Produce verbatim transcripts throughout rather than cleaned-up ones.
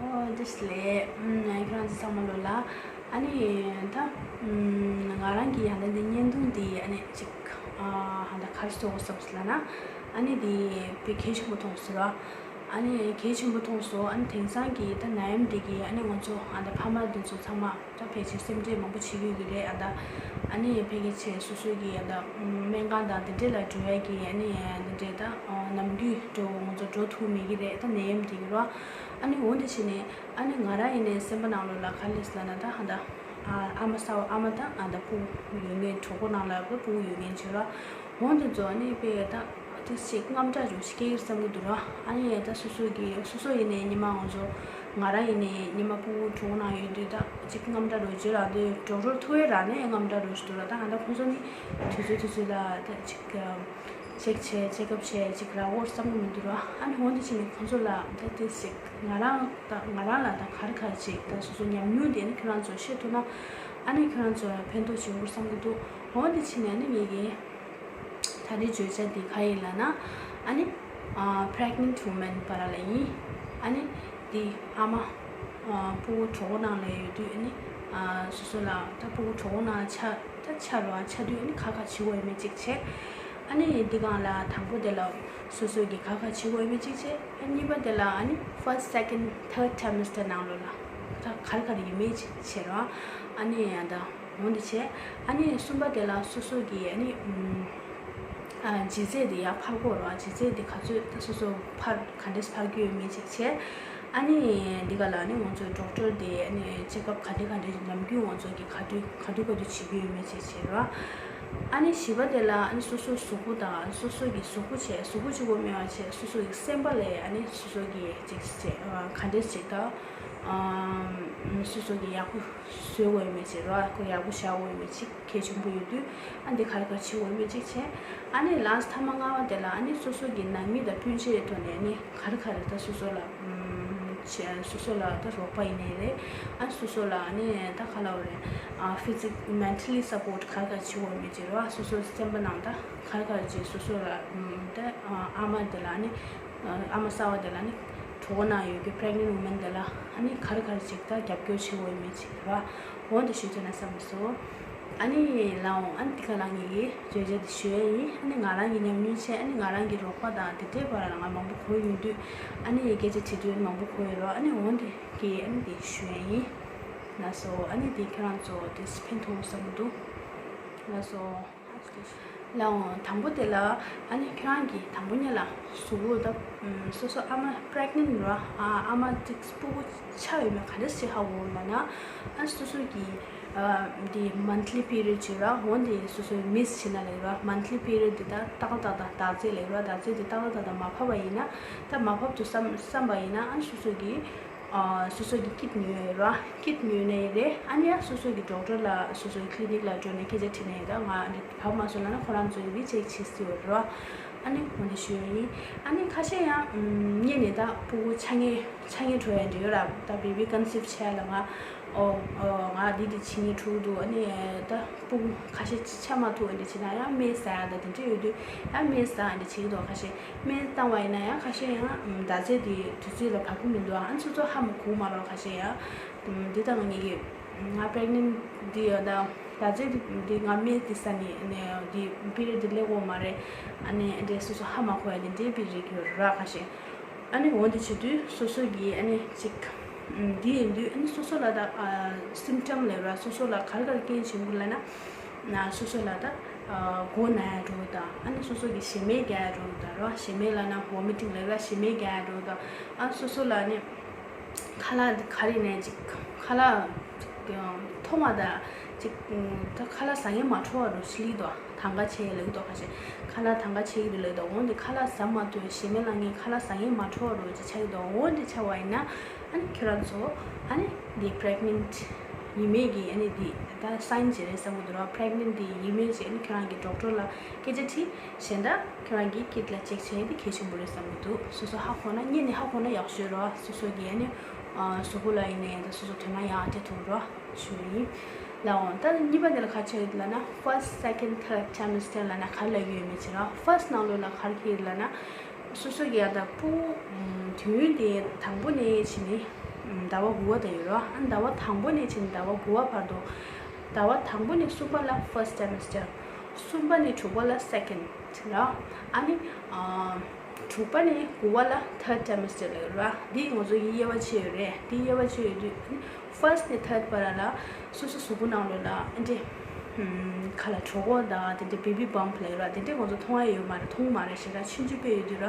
ཨོ་བདེ་ལེགས། ཨམ། ཁྱེད་རང་ཚོ་ཚང་མ་ལོ་ལ། ཨ་ནི་ད་ཨམ། ང་རང་གི་ཡང་ད་འདི་བརྙན་ཐུང་འདི་ཨ་ནི་ཅིག་ཨ་ཧ་ད་གར་སོ་སོབ་ལ་ན། ཨ་ནི་འདི་དཔེ་གལ་ཆེན་པོ་མཐོང་སོང་ར། ཨ་ནི་གལ་ཆེན་པོ་མཐོང་སོང་། ཨ་ནི་དེང་སང་གི་ད་ནད་ཡམས་འདི་གི་ཨ་ནི་ང་ཚོ་ཨ་ད་ཕ་མ་འདི་ཚོ་ཚང་མ་ད་ཕལ་ཆེར་སེམས་ཁྲལ་མང་པོ་བྱེད་ཀྱི་ཡོད་ཀྱི་རེད། ཨ་ད་ཨ་ནི་ཕལ་ཆེར་སོ་སོ་གི་ཨ་ད་སྨན་ཁང་དང་དེ་འདྲས་ལ་འགྲོ་ཡ་གི་ཨ་ནི་དེ་འདྲས་ད་ནམ་རྒྱུན་འགྲོ་ང་ཚོ་འགྲོ་ཐུབ་མེད་ཀྱི་རེད། ད་ནད་ཡམས་འདི་གི་ར། ཨ་ནི་འོ་འདི་བྱས་ནས་ཨ་ནི་ང་རང་ཡིན་ནའི་སེམས་པ་ནང་ལོགས་ལ་ག་རེ་སླེབས་ལབ་ན། ད་ཧ་ད་ཨ་ཨ་མ་གསར་པ་ཨ་མ་དང་ཨ་ད་སྤུ་གུ་ཡོད་མཁན་གྲོགས་པོ་ནང་ལ་སྤུ་གུ་ཡོད་མཁན་བྱས་ར། འོ་འདི་ཚོ་ཨ་ནི་དཔེ་ད་དེ་ཞིག་དངངས་སྐྲག་རུ་ཞིག་སྐྱེ་གི་བསམ་གི་འདུག་ར། ཨ་ནི་ད་སོ་སོ་གི་སོ་སོ་ཡིན་ནའི་ཉི་མ་ང་ཚོ་ང་རང་ཡིན་ནའི་ཉི་མ་སྤུ་གུ་གྲོགས་པོ་ནང་ཡོད་དུས་ད་ཅིག་དངངས་སྐྲག་རུ་བརྗོད་ལ་དུས་གྲོགས་གྲོགས་ཐུ་བའི་ར་ནས་དངངས་སྐྲག་རུ་ཞིག་འདུག་ར། ད་ང་ད་ཁོང་ཚོ་ནི་དུས་ཚོད་དུས་ཚོད་ལ་ད་ཅིག་ཅེག་བྱས་ཅེག་ཨབ་བྱས་ཅིག་ར་འོར་བསམ་གི་མི་འདུག་ར། ཨ་ནི་འོ་འདི་བྱས་ནས་ཁོང་ཚོ་ལ་ད་དེ་ཞིག་ང་རང་ད་ང་རང་ལ་ད་ག་རེ་ག་རེ་ཅིག་ད་སོ་སོ་ཉམས་མྱོང་དེ་ནི་ཁྱེད་རང་ཚོ་ཤེར་ཐུབ་ན་ཨ་ནི་ཁྱེད་རང་ཚོ་ལ་ཕན་ཐོགས་བྱུང་འོར་བསམ་གི་འདུག་འོ་འདི་བྱས་ནས་ཨ་ནི་ངེད་ཀྱི་ད་རེས་བརྗོད་བྱ་འདི་ག་ཡིན་ལབ་ན། ཨ་ནི་pregnant women བར་ལ་ཡིན། ཨ་ནི་འདི་ཨ་མ་སྤུ་གུ་གྲོགས་པོ་ནང་ལ་ཡོད་དུས་ཨ་ནི་སོ་སོ་ལ་ད་སྤུ་གུ་གྲོགས་པོ་ནང་ཆ་ད་ཆ་རུ་ཨ་ཆ་དུས་ཨ་ནི་ག་ག་བྱེད་དགོས་ཡོད་མེད་ཅིག་བྱས། ཨ་ནི་འདི་སྒང་ལ་དང་པོ་དེ་ལ་སོ་སོ་གི་ག་ག་བྱེད་དགོས་ཡོད་མེད་ཅིག་བྱས། ཨ་གཉིས་པ་དེ་ལ་ཨ་ནི་first second third trimester ནང་ལོགས་ལ་ད་ག་རེ་ག་རེ་ཡོད་མེད་ཅིག་བྱས་རོགས། ཨ་ནི་ཡང་ད། འོ་འདི་བྱས། ཨ་ནི་གསུམ་པ་དེ་ལ་སོ་སོ་གི་ཨ་ནི་ཨམ། ཨ་ལྗིད་ཚད་དེ་ཡར་འཕར་དགོས་རོགས། ལྗིད་ཚད་དེ་ག་ཚོད་ད་སོ་སོ་འཕར་ག་འདྲས་འཕར་གྱི་ཡོད་མེད་ཅིག་བྱས། ཨ་ནི་འདི་ག་ལ་ཨ་ནི་ང་ཚོའི་ཌོག་ཊར་དེ་ཨ་ནི་ཅེག་ཨབ་ག་འདྲས་ག་འདྲས་ནམ་རྒྱུན་ང་ཚོ་གི་ག་དུས་ག་དུས་ག་དུས་བྱེད་ཀྱི་ཡོད་མེད་ཅིག་བྱས་རོགས། ཨ་ནི་བཞི་པ་དེ་ལ་ཨ་ནི་སོ་སོའི་གཟུགས་པོ་དང་སོ་སོ་གི་གཟུགས་པོ་བྱས་གཟུགས་པོ་གཅིག་པོ་མེད་པ་བྱས་སོ་སོ་གི་སེམས་པ་ལ་ཨ་ནི་སོ་སོ་གི་ཅིག་བྱས་ག་འདྲས་ཅིག་ད། ཨམ། སོ་སོ་གི་ཡག་པོ་བཟོ་དགོས་ཡོད་མེད་ཅིག་རོ། ཁོ་ཡག་པོ་བཞག་དགོས་ཡོད་མེད་ཅིག་གལ་ཆེན་པོ་ཡོད་དུས་ཨ་འདི་ག་རེ་ག་རེ་བྱེད་དགོས་ཡོད་མེད་ཅིག་བྱས། ཨ་ནི་ལཱསི་ཐ་མ་ལྔ་པ་དེ་ལ་ཨ་ནི་སོ་སོ་གི་ནང་མི་དང་སྤུན་མཆེད་ཐོག་ནས་ཨ་ནི་ག་རེ་ག་རེ་ད་སོ་སོ་ལ་ཨམ། བྱས་སོ་སོ་ལ་ད་རོགས་པ་ཡིན་ནའི་རེད། ཨ་སོ་སོ་ལ་ཨ་ནི་ད་ག་ལབ་དགོས་རེད། ཨ་ཕི་ཛིག་མེན་ཊལ་ལི་སཔོརཊ་ག་རེ་ག་རེ་བྱེད་དགོས་ཡོད་མེད་ཅིག་རོ། སོ་སོ་སེམས་པ་ནང་ད་ག་རེ་ག་རེ་བྱས་སོ་སོ་ལ་ཨམ། ད་ཨ་མ་དེ་ལ་ཨ་ནི། ཨ་མ་གསར་པ་དེ་ལ་ནི་གྲོད་ཁོག་ནང་ཡོད་ཀྱི་pregnant woman དེ་ལ་ཨ་ནི་ག་རེ་ག་རེ་ཅིག་ད་རྒྱབ་སྐྱོར་བྱེད་དགོས་ཡོད་མེད་ཅིག་རེད་བ། འོ་འདི་ཞུ་ཐུབ་ན་བསམ་སོང་། ཨ་ནི་ལའོ་ཨ་ནི་འདི་ག་ལ་ངེད་ཀྱི་བརྗོད་བྱ་འདི་ཞུ་ཡ་ཡིན། ཨ་ནི་ང་རང་གི་ཉམས་མྱོང་བྱས་ཨ་ནི་ང་རང་གི་རོགས་པ་དང་དེ་འདྲའི་བར་ལ་ང་མང་པོ་གོ་ཡོང་དུས་ཨ་ནི་སྐད་ཆ་དྲི་དུས་མང་པོ་གོ་ཡོད་རེད་བ། ཨ་ནི་འོ་འདི་གི་ཨ་ནི་འདི་ཞུ་ཡ་ཡིན། ལགས་སོ། ཨ་ནི་འདི་ཁྱེད་རང་ཚོ་འདི་ཕན་ཐོགས་བསམ་གྱི་འདུག་ལགས་སོ། ལའོ་དང་པོ་དེ་ལ་ཨ་ནི་ཁྱོད་རང་གིས་དང་པོ་ཉིད་ལ་གཟུགས་པོ་ད་སོ་སོ་ཨ་མ་pregnant ར། ཨ་ཨ་མ་ཅིག་སྤུ་གུ་ཆགས་ཡོད་མེད་ག་འདྲ་ཞིག་ཧ་གོ་ལབ་ན། ཨ་སོ་སོ་གི་འདི་monthly period ཅིག་ར། འོ་འདི་སོ་སོའི་miss བྱེད་ན་ལབ་ར། monthly period འདི་ད་ཏག་ཏག་ཏག་ཏག་ཟླ་ཚེས་ལབ་ར། ཟླ་ཚེས་འདི་ཏག་ཏག་ཏག་ཏག་མ་ཕབ་པ་ཡིན་ན། ད་མ་ཕབ་འདུག་བསམ་བསམ་པ་ཡིན་ན་ཨ་སོ་སོ་གི་ཨ་སོ་སོ་གི་ཀིཊ་ཉོས་ཡོད་ར། ཀིཊ་ཉོས་ནས་རེད། ཨ་ནི་ཡང་སོ་སོ་གི་ཌོག་ཊར་ལ་སོ་སོ་གི་ཀི་ལི་ནིག་ལ་འགྲོ་ནས་སྐད་ཆ་དྲིས་ནས་ད་ང་འདི་བབས་མ་སོང་ལབ་ན་ཁོ་རང་ཚོ་ཡི་བི་ཅེག་བྱེད་སྲིད་ཡོད་ར། ཨ་ནི་འོ་འདི་ཞུ་ཡ་ཡིན། ཨ་ནི་ཁ་ཤས་ཡང་ཨམ་གཉིས་ནས་ད་སྤུ་གུ་ཆགས་ངེས་ཆགས་ངེས་འགྲོ་ཡ་འདྲ་ཡོད་ར། ད་བེ་བི་ཀོན་སིབ་བྱས་ལ་ང་ཨོ་ཨོ་ང་འདི་འདི་བྱེད་ངེས་འགྲོ་འདུག་ཨ་ནི་ད་སྤུ་གུ་ཁ་ཤས་ཆགས་མ་ཐུབ་འདི་བྱེད་ན་ཡང་སྨན་ཟ་ཡ་ད་དེ་འདྲ་ཡོད་དུས་ཡང་སྨན་ཟ་འདི་བྱེད་ཀྱི་འདུག་ཁ་ཤས། སྨན་བཏང་བ་ཡིན་ན་ཡང་ཁ་ཤས་ཡང་ཟླ་ཚེས་དེ་དུས་ཚོད་ལ་བབས་ཀྱི་མི་འདུག་ཨ་ཚོ་ཚོ་ཧ་མ་གོ་མ་རེད། ཁ་ཤས་ཡང་འདི་དང་ངེད་ཀྱི་ང་pregnant འདི་ཡང་ད་ཟླ་ཚེས་འདི་འདི་ང་སྨན་འདི་ཟ་ནས་ནས་འདི་པི་རི་ཡོཌ་འདི་སླེབས་ཡོད་མ་རེད། ཨ་ནི་འདི་སོ་སོ་ཧ་མ་གོ་ཡ་འདི་འདྲའི་པི་རིགས་ཡོད་ར་ཁ་ཤས། ཨ་ནི་འོ་འདི་བྱེད་དུས་སོ་སོ་གི་ཨ་ནི་ཅིག་འདི་ཡིན་དུས་ཨ་ནི་སོ་སོ་ལ་ད་symptom ལབ་ར། སོ་སོ་ལ་ག་རེ་ག་རེ་རྐྱེན་བྱུང་གི་ལབ་ན། ན་སོ་སོ་ལ་ད་ཨ་མགོ་ན་ཡ་འགྲོ་དང་། ཨ་ནི་སོ་སོ་གི་ཞེ་མེར་རྒྱག་ཡ་འགྲོ་དང་རོ། ཞེ་མེར་ལབ་ན་བོ་མི་ཊིང་ལབ་ལ་ཞེ་མེར་རྒྱག་ཡ་འགྲོ་དང་། ཨ་སོ་སོ་ལ་ནི་ཁ་ལག་ག་རེ་ནས་ཅིག་ཁ་ལག་མཐོང་བ་དང་ཅིག་ད་ཁ་ལག་ཟ་མཁན་མ་འཕྲོ་བ་རུ་ཤི་ལི་དོ། དང་ག་བྱས་ལེགས་དོ། ཁ་ཤས་ཁ་ལག་དང་ག་བྱས་ཀྱི་རུ་ལེགས་དོ། འོན་ཏེ་ཁ་ལག་ཟ་མ་ཐུབ་ཞེ་མེར་ལངས་མཁན་ཁ་ལག་ཟ་མཁན་མ་འཕྲོ་བ་རུ་ཅིག་ཆགས་ཀྱི་དོ། འོན་ཏེ་ཆགས་པ་ཡིན་ན། ཨ་ནི་ཁྱོད་རང་ཚོ་ཨ་ནི་འདི་pregnant ཡིན་མེད་ཀྱི་ཨ་ནི་འདི་ད་སའིན་ཅིག་རེད་བསམ་གྱི་འདུག་ར། pregnant འདི་ཡིན་མེད་ཅིག་ཨ་ནི་ཁྱོད་རང་གི་ཌོག་ཊར་ལ་སྐད་ཆ་དྲིས། གཞན་དག་ཁྱོད་རང་གི་ཀིཊ་ལ་ཅེག་བྱས་འདི་གལ་ཆེན་པོ་རེད་བསམ་གྱི་འདུག་སོ་སོ་ཧ་གོ་ན་གཉིས་ནས་ཧ་གོ་ན་ཡག་ཤོས་ར། སོ་སོ་གི་ཨ་ནི་གཟུགས་པོ་ལ་ཡིན་ནའི་ད་སོ་སོ་དོན་ན་ཡག་དེ་ཐུག་ར་ཞུ་ཡིན། ལའོ་ད་གཉིས་པ་འདི་ལ་ག་ཆེ་ཡོད་ལབ་ན་first second third trimester ལབ་ན་ག་རེ་ལབ་ཀྱི་ཡོད་མེད་ཅིག་ར། first ནང་ལོགས་ལ་ག་རེ་ཡོད་ལབ་ན། སོ་སོ་གི་ཡ་ད་སྤུ་གུ་དུས་ཡུན་དེ་དང་པོ་ནས་བྱས་ནས་ ཟླ་བ་དགུ་པ་དང་ཡོད་རེད་བ། ཨ་ཟླ་བ་དང་པོ་ནས་བྱས་ནས་ཟླ་བ་དགུ་པ་བར་དུ། ཟླ་བ་དང་པོ་ནས་གསུམ་པ་ལ་first semester། གསུམ་པ་ནས་དྲུག་པ་ལ་second ར། ཨ་ནི་ཨ་དྲུག་པ་ནས་དགུ་པ་ལ་third semester ལབ་ཡོད་རེད་བ། འདི་ང་ཚོ་ཡི་དབྱེ་བ་ཕྱེ་ཡོད་རེད། འདི་དབྱེ་བ་ཕྱེ་ཡོད་དུས། ཨ་ནི་first ནས་third བར་ལ་སོ་སོ་གཟུགས་པོ་ནང་ལོགས་ལ་ཨ་འདྲེ། ཁ་ལ་གྲོད་ཁོག་དང་དེ་འདྲ་baby bump ལབ་ར། དེ་འདྲས་ང་ཚོ་མཐོང་ཡ་ཡོད་མ་རེད། མཐོང་མ་རེད་ཞེ་དྲག་ཆུང་ཆུང་དཔེ་ཡོད་དུས་ར།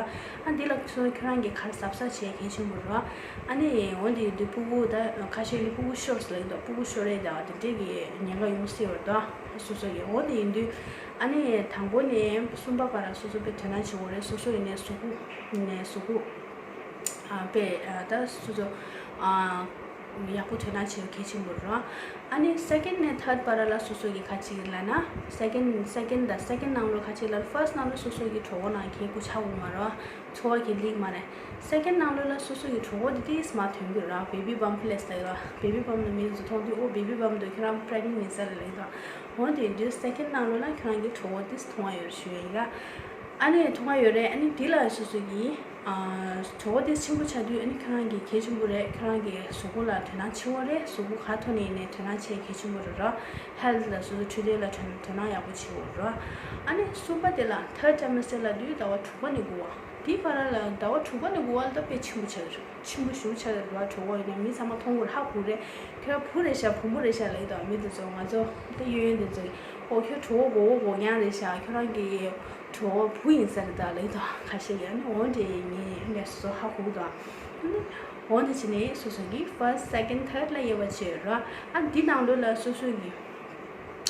ཨ་འདི་ལ་སོ་ཁྱོད་རང་གིས་ག་རེ་གཟབ་གཟབ་བྱེད་གལ་ཆེན་པོ་རེད་བ། ཨ་ནི་འོ་འདི་ཡོད་དུས་སྤུ་གུ་ད་ཁ་ཤས་ནི་སྤུ་གུ་ཤོར་ལབ་འདུག་སྤུ་གུ་ཤོར་རེད་ད་དེ་འདྲས་ཀྱི་ཉེན་ཁ་ཡོང་སྲིད་པ་རེད་ད། སོ་སོ་གིས་འོ་འདི་ཡིན་དུས། ཨ་ནི་དང་པོ་ནས་གསུམ་པ་བར་སོ་སོ་དཔེ་དོ་སྣང་བྱེད་དགོས་རེད། སོ་སོ་ཡིན་ནས་གཟུགས་པོ་ནས་གཟུགས་པོ། ཨ་དཔེ་ཨ་ད་སོ་སོ་ཨ་ཡག་པོ་དོ་སྣང་བྱེད་གལ་ཆེན་པོ་རེད། ཨ་ནི་second ནས་third བར་ལ་སོ་སོ་གི་ཁ་ཅིག་ལ་ན་second second དང་second ནང་ལོ་ཁ་ཅིག་ལ་first ནང་ལོ་སོ་སོ་གི་གྲོད་ཁོག་ནང་གི་སྐུ་ཆག་འོང་མ་རེད། ཚོར་བ་གི་ལིག་མ་རེད། second ནང་ལོ་ལ་སོ་སོ་གི་གྲོད་ཁོག་དེ་ཏིས་མ་ཐོན་གི་རེད། baby bump ལས་ལ་baby bump ནི་མི་ཚོ་མཐོང་དུས་ཨོ་baby bump འདུག་ཁྱོད་རང་pregnant ཡིན་ས་རེད་ལབ་ད། འོ་དེ་དུས་second ནང་ལོ་ལ་ཁྱོད་རང་གི་གྲོད་ཁོག་ཏིས་མཐོང་བ་ཡོད་ཞུ་ཡ་ཡིན་ར། ཨ་ནི་མཐོང་བ་ཡོད་རེད། ཨ་ནི་དེ་ལ་སོ་སོ་གི་གྲོད་ཁོག་དེ་ཆེན་པོ་ཆགས་དུས་ཨ་ནི་ཁྱོད་རང་གི་གལ་ཆེན་པོ་རེད། ཁྱོད་རང་གི་གཟུགས་པོ་ལ་དོ་སྣང་ཆེ་བོ་རེད། གཟུགས་པོ་ག་ཐོག་ནས་ཡིན་ནའི་དོ་སྣང་བྱེད་གལ་ཆེན་པོ་རེད་ར། health ལ་སོ་སོ་འཕྲོད་བསྟེན་ལ་དོ་དོ་སྣང་ཡག་པོ་བྱེད་དགོས་ར། ཨ་ནི་གསུམ་པ་དེ་ལ་third trimester ལབ་དུས་ཟླ་བ་དྲུག་པ་ནས་དགུ་པ་དེའི་བར་ལ་ཟླ་བ་དྲུག་པ་ནས་དགུ་པ་ལ་ད་དཔེ་ཆེན་པོ་ཆགས་ཀྱི་རེད། ཆེན་པོ་ཞེ་པོ་ཆགས་ཀྱི་རེད་བ། གྲོད་ཁོག་ཡིན་ན་མི་ཚང་མ་མཐོང་གི་རེད། ཧ་གོ་གི་རེད། ཁྱོད་བུ་རེད་ཤག་བུ་མོ་རེད་ཤག་ལབ་ཀྱི་འདུག་མི་དེ་ཚོ་ང་ཚོ་ད་གཡས་གཡོན་དེ་ཚོ་ཨོ་ཁྱོད་གྲོད་ཁོག་མགོ་བོ་མགོ་རྐྱང་རེད་ཤག་ཁྱོད་རང་གི་གྲོད་ཁོག་བུ་ཡིན་ས་རེད་ད་ལབ་ཀྱི་འདུག་ཁ་ཤས་ཀྱིས། ཨ་ནི་འོ་འདྲ་ངས་ངས་སོ་སོ་ཧ་གོ་གི་འདུག་ཨ་ནི་འོ་འདྲ་བྱས་ནས་སོ་སོ་གི་first second third ལ་དབྱེ་བ་ཕྱེ་ཡོད་ར། ཨ་འདི་ནང་ལོགས་ལ་སོ་སོ་གི་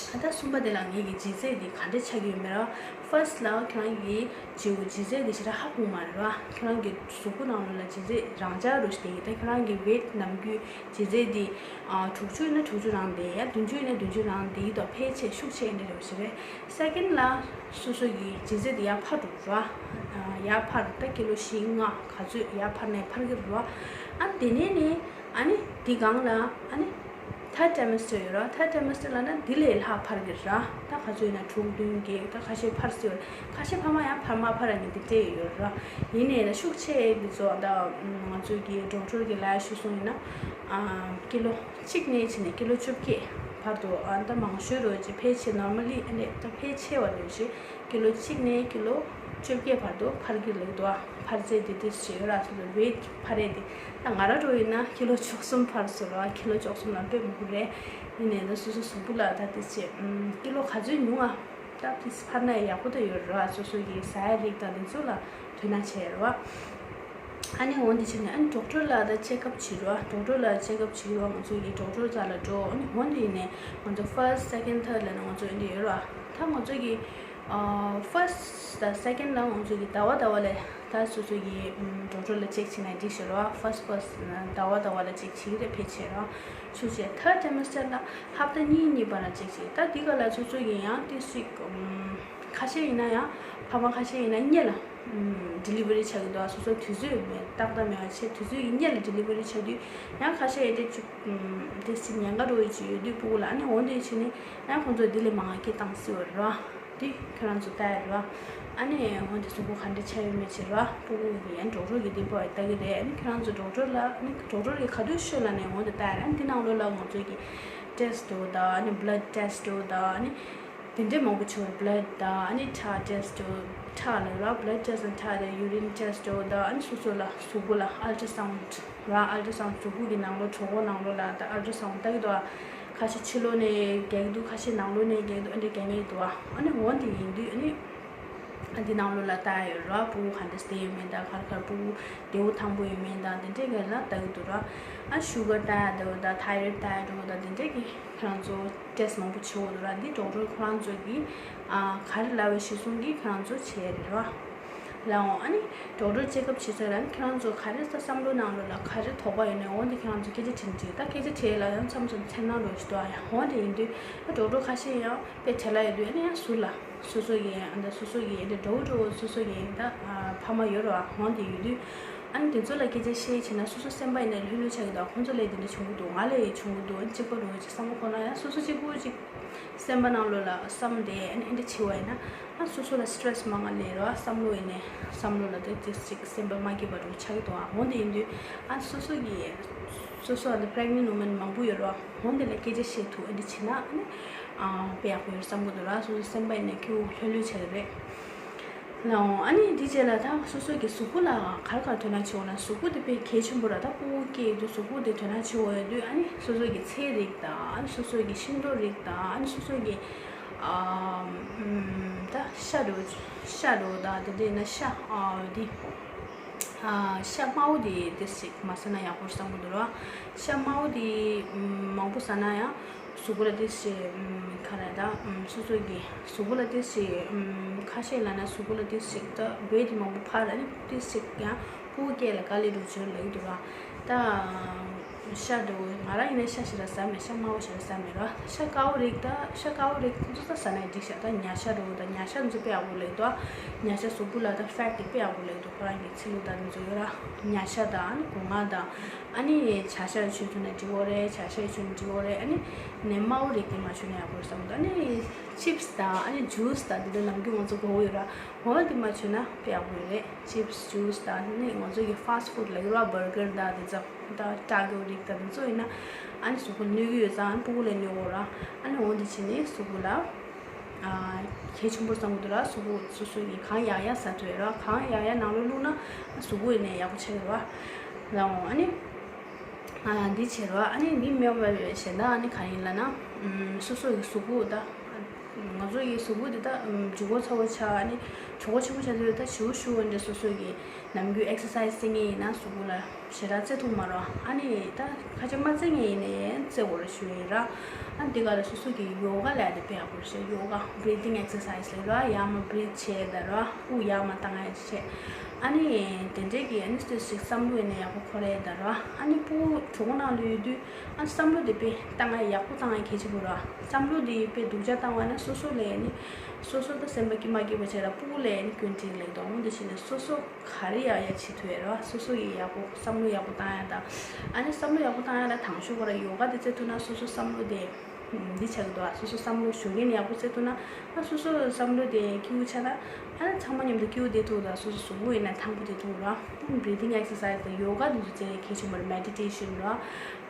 ཨ་ད་གསུམ་པ་དེ་ལ་ངེད་ཀྱི་ལྗིད་ཚད་དེ་ག་འདྲ་ཆགས་ཀྱི་ཡོད་མེད་ར། first ལ་ཁྱོད་རང་གི་ལྗིད་ལྗིད་ཚད་དེ་ཞེ་དྲག་ཧ་གོ་མ་རེད་ར། ཁྱོད་རང་གི་གཟུགས་པོ་ནང་ལོགས་ལ་ལྗིད་ཚད་རང་འཇགས་རུ་ཞིག་དེ་ཡིན། ད་ཁྱོད་རང་གི་weight ནམ་རྒྱུན་ལྗིད་ཚད་དེ་ཨ་དྲུག་ཅུ་ཡིན་ན་དྲུག་ཅུ་རང་དེ། ཡ་བདུན་ཅུ་ཡིན་ན་བདུན་ཅུ་རང་དེ་ཡིན་དང་ཕལ་ཆེར་ཤུགས་ཆེ་འདྲ་རེད་ཞེས་རེད། second ལ་སོ་སོ་གི་ལྗིད་ཚད་དེ་ཡར་འཕར་འགྲོ་ར། ཡར་འཕར་ད་ཀི་ལོ་བཞི་ལྔ་ག་ཚོད་ཡར་འཕར་ནས་འཕར་གྱི་རེད་ར། ཨ་དེ་ནས་ནི་ཨ་ནི་དེ་སྒང་ལ་ཨ་ནི་third trimester ཡོད་ར། third trimester ལབ་ན་འདི་ལས་ལྷག་འཕར་གྱི་ར། ད་ག་ཚོད་ཡིན་ན་དྲུག་བདུན་བརྒྱད་ད་ཁ་ཤས་འཕར་སྲིད་པ་རེད། ཁ་ཤས་ཕ་མ་ཡང་འཕར་མ་འཕར་ཡང་འདི་སྤྲད་ཡོད་ར། ཡིན་ནའི་ད་ཤུགས་ཆེ་འདི་ཚོ་ད་ང་ཚོ་གི་doctor གི་ལབ་ཞུ་སོང་ཡིན་ན་ཀི་ལོ་གཅིག་ནས་བྱས་ནས་ཀི་ལོ་བཅོ་བརྒྱད་བར་དུ་ཨ་ད་མང་ཤོས་རོ་ཅིག་ཕལ་ཆེར་normally ཨ་ནི་ད་ཕལ་ཆེ་བ་རེད་ཞེ། ཀི་ལོ་གཅིག་ནས་ཀི་ལོ་བཅོ་བརྒྱད་བར་དུ་འཕར་གྱི་ལབ་འདུག་འཕར་ཚད་དེ་དེ་ཞེ་ཡོད་ར། སོ་སོ་weight འཕར་རེད་དེ། ད་ང་རང་འདྲ་ཡིན་ན་ཀི་ལོ་བཅུ་གསུམ་འཕར་སོང་ར། ཀི་ལོ་བཅུ་གསུམ་ལ་དཔེ་མང་པོ་རེད། ཡིན་ནའི་ད་སོ་སོ་གཟུགས་པོ་ལ་ད་དེ་ཆེ་ཀི་ལོ་ག་ཚོད་ཉུང་ང་ད་དེ་འཕར་ན་ཡག་པོ་ད་ཡོད་ར། སོ་སོ་གི་ཟ་ཡ་རིགས་དང་དེ་ཚོ་ལ་དོ་སྣང་བྱས་ར། ཨ་ནི་འོ་འདི་བྱས་ནས་ཨ་ནི་doctor ལ་ད་check up བྱེད་རོགས། doctor ལ་check up བྱེད་རོགས། ང་ཚོ་གི་doctor རྩ་ལ་འགྲོ། ཨ་ནི་འོ་འདི་ཡིན་ནས་ང་ཚོ་first second third ལ་ནི་ང་ཚོ་འདི་ཡོད་ར། ད་ང་ཚོ་གི་first དང་second ལ་ང་ཚོ་གི་ཟླ་བ་ཟླ་བ་ལ་ད་སོ་སོ་གི་doctor ལ་check བྱེད་ན་འགྲིག་ཤག་ར། first first ཟླ་བ་ཟླ་བ་ལ་check བྱེད་རེད་ཕལ་ཆེར་ར། ཆུ་ཆེ་third trimester ལ་ཧབ་ཏ་གཉིས་གཉིས་བར་ལ་check བྱེད། ད་འདི་ག་ལ་སོ་སོ་གི་ཡང་ཏི་སིག་ཁ་ཤས་ཡིན་ན་ཡང་ཕ་མ་ཁ་ཤས་ཡིན་ན་སྔོན་ལ་delivery ཆགས་ཀྱི་འདུག་སོ་སོ་དུས་ཚོད་མེད་ཏག་ཏག་མེད་པ་བྱས་དུས་ཚོད་ཀྱི་སྔོན་ལ་delivery ཆགས་དུས་ཡང་ཁ་ཤས་ཡིན་ཏེ་ཅིག་དེ་སྲིད་ཉེན་ཁ་འགྲོ་ཡི་ཅིག་ཡོད་དུས་སྤུ་གུ་ལ་ཨ་ནི་འོ་འདི་བྱས་ནས་ཡང་ཁོང་ཚོ་འདི་ལས་མང་བ་སྐད་བཏང་སྲིད་པ་རེད་བ། འདི་ཁྱོད་རང་ཚོ་ལྟ་ཡ་རེད་བ། ཨ་ནི་འོ་འདི་གཟུགས་པོ་ག་འདྲ་ཆགས་ཡོད་མེད་བྱེད་རེད་བ། སྤུ་གུ་གི་ཡང་doctor གི་འདི་པོ་ལྟ་གི་རེད། ཨ་ནི་ཁྱོད་རང་ཚོ་doctor ལ་ཨ་ནི་doctor གི་ག་དུས་ཤོད་ལ་ནས་འོ་འདི་ལྟ་ཡ་རེད། ཨ་ནི་འདི་ནང་ལོགས་ལ་ང་ཚོ་གི་test འདྲ་བོ་དང་ཨ་ནི་blood test འདྲ་བོ་དང་ཨ་ནི། དེ་འདྲའི་མང་པོ་བྱུང་བ། blood དང་ཨ་ནི་ཁྲག་test ཁྲག་ལ་ར་blood test དང་ཁྲག་དང་urine test དང་ཨ་ནི་སོ་སོ་ལ་གཟུགས་པོ་ལ་ultrasound ར་ultrasound གཟུགས་པོ་གི་ནང་ལོགས་གྲོད་ཁོག་ནང་ལོགས་ལ་ད་ultrasound ལྟ་གི་འདུག་ཁ་ཤས་ཕྱི་ལོགས་ནས་རྒྱག་གི་འདུག་ཁ་ཤས་ནང་ལོགས་ནས་རྒྱག་གི་འདུག་ཨ་འདྲ་རྒྱག་མཁན་འདུག་ཨ་ནི་འོ་འདི་ཡིན་དུས་ཨ་ནི་འདི་ནང་ལོགས་ལ་ལྟ་ཡོད་ར། སྤུ་གུ་ག་འདྲ་བསྡད་ཡོད་མེད་དང་ག་རེ་ག་རེ་སྤུ་གུ་བདེ་པོ་ཐང་པོ་ཡོད་མེད་དང་དེ་འདྲས་ཀྱི་ལ་ལྟ་གི་འདུག་ར། ཨ་sugar ལྟ་ཡ་འདྲ་བོ་དང་thyroid ལྟ་ཡ་འདྲ་བོ་དང་དེ་འདྲས་ཀྱི་ཁྱེད་རང་ཚོ་test མང་པོ་བྱེད་དགོས་འདུག་ར། འདི་doctor ཁོ་རང་ཚོ་གིས་ཨ་ག་རེ་ལབ་པ་གཞིར་བཟུང་གིས་ཁྱེད་རང་ཚོ་བྱེད་ཡ་རེད་ར། ལའོ་ཨ་ནི་doctor check up བྱེད་ཚར་ལ་ནི་ཁྱེད་རང་ཚོ་ག་རེ་ས་བསམ་བློ་ནང་ལོགས་ལ་ག་རེ་དོགས་པ་ཡོད་ནའི་འོ་འདི་ཁྱེད་རང་ཚོ་སྐད་ཆ་དྲིས་ན་འགྲིག་ད་སྐད་ཆ་དྲིས་ལ་ཡང་མཚམས་མཚམས་འཚེར་སྣང་འགྲོ་ཞིག་འདུག་ཨ་ཡ་འོ་འདི་ཡིན་དུས་ཨ་doctor ཁ་ཤས་ཡང་དཔེ་བྲེལ་བ་ཡོད་དུས་ཨ་ནི་ཡང་ཟུར་ལ་སོ་སོ་ཡིན་ཨ་འདི་སོ་སོ་ཡིན་ཨ་འདི་འགྲོ་འགྲོ་སོ་སོ་ཡིན་ད་ཕ་མ་ཡོད་ར་འོ་འདི་ཡོད་དུས། ཨ་ནི་དེ་ཚོ་ལ་སྐད་ཆ་བཤད་བྱས་ན་སོ་སོ་སེམས་པ་ཡིན་ན་ལྷོད་ལྷོད་ཆགས་ཀྱི་འདུག་ཁོང་ཚོ་ལས་དེ་འདྲ་བྱུང་གི་འདུག་ང་ལས་ཡང་བྱུང་གི་འདུག་ཨ་ནི་གཅིག་པ་རུ་གཅིག་བསམ་བློ་འཁོར་ན་ཡང་སོ་སོ་གཅིག་པུ་གཅིག་སེམས་པ་ནང་ལོགས་ལ་བསམ་སྟེ་ཨ་ནི་ཨེ་འདྲ་བྱེད་པ་ཡིན་ན་ཨ་སོ་སོ་ལ་སི་ཊེ་རེ་སི་མང་ང་ལས་རོ། ཨ་བསམ་བློ་ཡིན་ནའི་བསམ་བློ་ལ་དེ་ཅིག་ཅིག་སེམས་པ་མ་སྐྱིད་པ་རུ་ཆགས་ཀྱི་འདུག་ཨ་འོ་འདི་ཡིན་དུས་ཨ་སོ་སོ་གི་སོ་སོ་ཨ་ནི་པི་རེག་ནེན་ཊི་ཝུ་མེན་མང་པོ་ཡོད་རོ། འོ་འདི་ལ་སྐད་ཆ་བཤད་ཐུབ་ཨེ་འདྲ་བྱེད་ན་ཨ་ནི་ཨ་དཔེ་ཡག་པོ་ཡོད་བསམ་གྱི་འདུག་ར། སོ་སོ་སེམས་པ་ཡིན་ནའི་སྐྱིད་པོ་ལྷོད་ལྷོད་ཆགས་ཀྱི་རེད། ལའོ། ཨ་ནི་འདི་རྗེས་ལ་ད་སོ་སོ་གི་གཟུགས་པོ་ལ་ག་རེ་ག་རེ་དོ་སྣང་བྱེད་དགོས་ན། གཟུགས་པོ་དེ་དཔེ་གལ་ཆེན་པོ་ར། ད་ཕྲུ་གུ་སྐྱེས་དུས་གཟུགས་པོ་དེ་དོ་སྣང་བྱེད་དགོས་ཡོད་དུས་ཨ་ནི་སོ་སོ་གི་ཚལ་རིགས་དང་ཨ་ནི་སོ་སོ་གི་ཤིང་ཏོག་རིགས་དང་ཨ་ནི་སོ་སོ་གི་ཨ་ད་ཤ་འདྲ་ཤ་འདྲ་དང་དེ་འདྲ་ཡིན་ན་ཤ་ཨ་དེ་ཨ་ཤ་དམར་པོ་དེ་དེ་ཞིག་མ་ཟ་ན་ཡག་པོ་བསམ་གྱི་འདུག་ར། ཤ་དམར་པོ་དེ་མང་པོ་ཟ་ན་ཡང་། གཟུགས་པོ་ལ་ཏོག་ཙམ་ག་རེ་ད་སོ་སོ་གི་གཟུགས་པོ་ལ་ཏོག་ཙམ་ཁ་ཤས་ལབ་ན་གཟུགས་པོ་ལ་ཏོག་ཙམ་ད་ཝེ་ཊི་མང་པོ་འཕར་ཨ་ནི་ཏོག་ཙམ་ཡང་ཕྲུ་གུ་སྐྱེས་ལ་དཀའ་ལས་འདྲ་བོ་ཅིག་ལབ་ཀྱི་འདུག་ར། ད་ཤ་འདྲ་བོ་ང་རང་ཡིན་ན་ཤ་ཞེ་དྲག་ཟ་མེད། ཤ་དམར་པོ་ཞེ་དྲག་ཟ་མེད་ར། ཤ་དཀར་པོ་རིགས་ད་ཤ་དཀར་པོ་རིགས་ཏོག་ཙམ་ཟ་ན་འགྲིག་ཤག་ད་ཉ་ཤ་འདྲ་བོ་ད་ཉ་ཤ་འདི་ཚོ་དཔེ་ཡག་པོ་ལབ་ཀྱི་འདུག་ཉ་ཤ་གཟུགས་པོ་ལ་ད་ཕེ་ཊི་དེ་དཔེ་ཡག་པོ་ལབ་ཀྱི་འདུག་ཁོ་རང་གི་ཚིལ་ལུ་ད་འདི་ཚོ་ཡོད་ར། ཉ་ཤ་དང་ཨ་ནི་སྒོ་ང་དང་། ཨ་ནི་བྱ་ཤ་མཆོད་ཐུབ་ན་འགྲིག་གི་རེད། བྱ་ཤ་མཆོད་ན་འགྲིག་གི་རེད། ཨ་ནི་ནས་དམར་པོ་རིགས་དེ་མ་མཆོད་ན་ཡག་པོ་རེད་བསམ་གྱི་འདུག་ཨ་ནི་ཅིབ་སི་དང་ཨ་ནི་ཇུས་དང་དེ་འདྲ་ནམ་རྒྱུན་ང་ཚོ་དགོས་ཀྱི་ཡོད་ར། འོ་དེ་མ་མཆོད་ན་དཔེ་ཡག་པོ་ཡོད་རེད། ཅིབ་སི་ཇུས་དང་ཨ་ནི་ང་ཚོ་གི་ཕཱ་སི་ཊི་ཕུཌ་ལབ་ཀྱི་ར། བར་གར་དང་དེ་ཚོ་དང་ཊ་ཀོ་རིགས་དང་དེ་ཚོ་ཡིན་ན་ཨ་ནི་གཟུགས་པོ་གནོད་ཀྱི་ཡོད་ཙང་ཨ་ནི་ཕྲུ་གུ་ལ་གནོད་གི་ར། ཨ་ནི་འོ་དེ་བྱས་ནས་གཟུགས་པོ་ལ། ཨ་གལ་ཆེན་པོ་བསམ་གྱི་འདུག་ར། གཟུགས་པོ་སོ་སོ་ཡིས་གང་ཡག་ཡག་ཟ་ཐུབ་ཡོད་ར། གང་ཡག་ཡག་ནང་ལོགས་བླུགས་ན་གཟུགས་པོ་ཡིན་ནའི་ཡག་པོ་ཆགས་ཀྱི་རེད་བ། ལའོ། ཨ་ནི་ཨ་འདི་བྱེད་ར། ཨ་ནི་འདི་མེད་པ་གཞན་དག་ཨ་ནི་གང་ཡིན་ལབ་ན། ཨམ་སོ་སོ་ཡི་གཟུགས་པོ་ད་ང་ཚོ་ཡི་གཟུགས་པོ་འདི་ད་ཨམ་ལྗིད་ཁོག་ཚ་པོ་ཆགས། ཨ་ནི་གྲོད་ཁོག་ཆེན་པོ་ཆགས་དུས་ད་ཞུ་ཞུ་འདྲ་སོ་སོ་གི་ནམ་རྒྱུན་ཨེག་སར་སའི་ཛི་རྩེ་མཁན་ཡིན་ན་གཟུགས་པོ་ལ་ཞེ་དྲག་རྩེ་ཐུབ་མ་རེད། ཨ་ནི་ད་ཁ་ཆེ་མ་རྩེ་མཁན་ཡིན་ནའི་རྩེ་དགོས་རེད་ཞུ་ཡིན་ར། ཨ་འདི་ག་ལ་སོ་སོ་གི་ཡོ་ག་ལབ་ཡ་དེ་དཔེ་ཡག་པོ་རེད་ཤག་ཡོ་ག་breathing exercise ལབ་ར། ཡར་མར་བྷི་རིད་བྱས་ད་ར། དབུགས་ཡར་མར་བཏང་ཡ་བྱས། ཨ་ནི་དེ་འདྲས་ཀྱི་ཨ་ནི་སོ་སོ་ཞིག་བསམ་བློ་ཡིན་ན་ཡག་པོ་འཁོར་ཡ་ད་ར། ཨ་ནི་ཕྲུ་གུ་གྲོད་ཁོག་ནང་ལ་ཡོད་དུས་ཨ་བསམ་བློ་དེ་དཔེ་བཏང་ཡ་ཡག་པོ་བཏང་ཡ་གལ་ཆེན་པོ་ར། བསམ་བློ་དེ་དཔེ་སྡུག་ཅག་བཏང་བ་ན་སོ་སོ་ལ་ཨ་ནི་སོ་སོ་ད་སེམས་པ་སྐྱིད་མ་སྐྱིད་པ་བྱས་ར། ཕྲུ་གུ་ལ་ཨ་ནི་སྐྱོན་འདྲི་ལེགས་དང་འོང་དེ་བྱས་ནས་སོ་སོ། ག་རེ་ཡག་ཡག་བྱེད་ཐུབ་ཡ་རེད་བ། སོ་སོ་ཡི་ཡག་པོ་བསམ་བློ་ཡག་པོ་བཏང་ཡ་དང་། ཨ་ནི་བསམ་བློ་ཡག་པོ་བཏང་ཡ་ལ་དང་ཤོས་ཁོ་ར་ཡོ་ག་དེ་རྩེ་ཐུབ་ན་སོ་སོ་བསམ་བློ་དེ་འདི་ཆགས་ཀྱི་འདུག་ཨ་སོ་སོ་བསམ་བློ་ཞོགས་ཀས་ནས་ཡག་པོ་རྩེ་ཐུབ་ན་ཨ་སོ་སོ་བསམ་བློ་དེ་སྐྱིད་པོ་ཆགས་ན་ཨ་ནི་ཚང་མ་མཉམ་དུ་སྐྱིད་པོ་བསྡད་ཐུབ་འདུག་ཨ་སོ་སོ་གཟུགས་པོ་ཡིན་ན་ཐང་པོ་བསྡད་ཐུབ་ར། breathing exercise དང་ཡོ་ག་དེ་ཚོ་རྩེ་གལ་ཆེན་པོ་རེད། མེ་ཌི་ཊེ་ཤན་ར།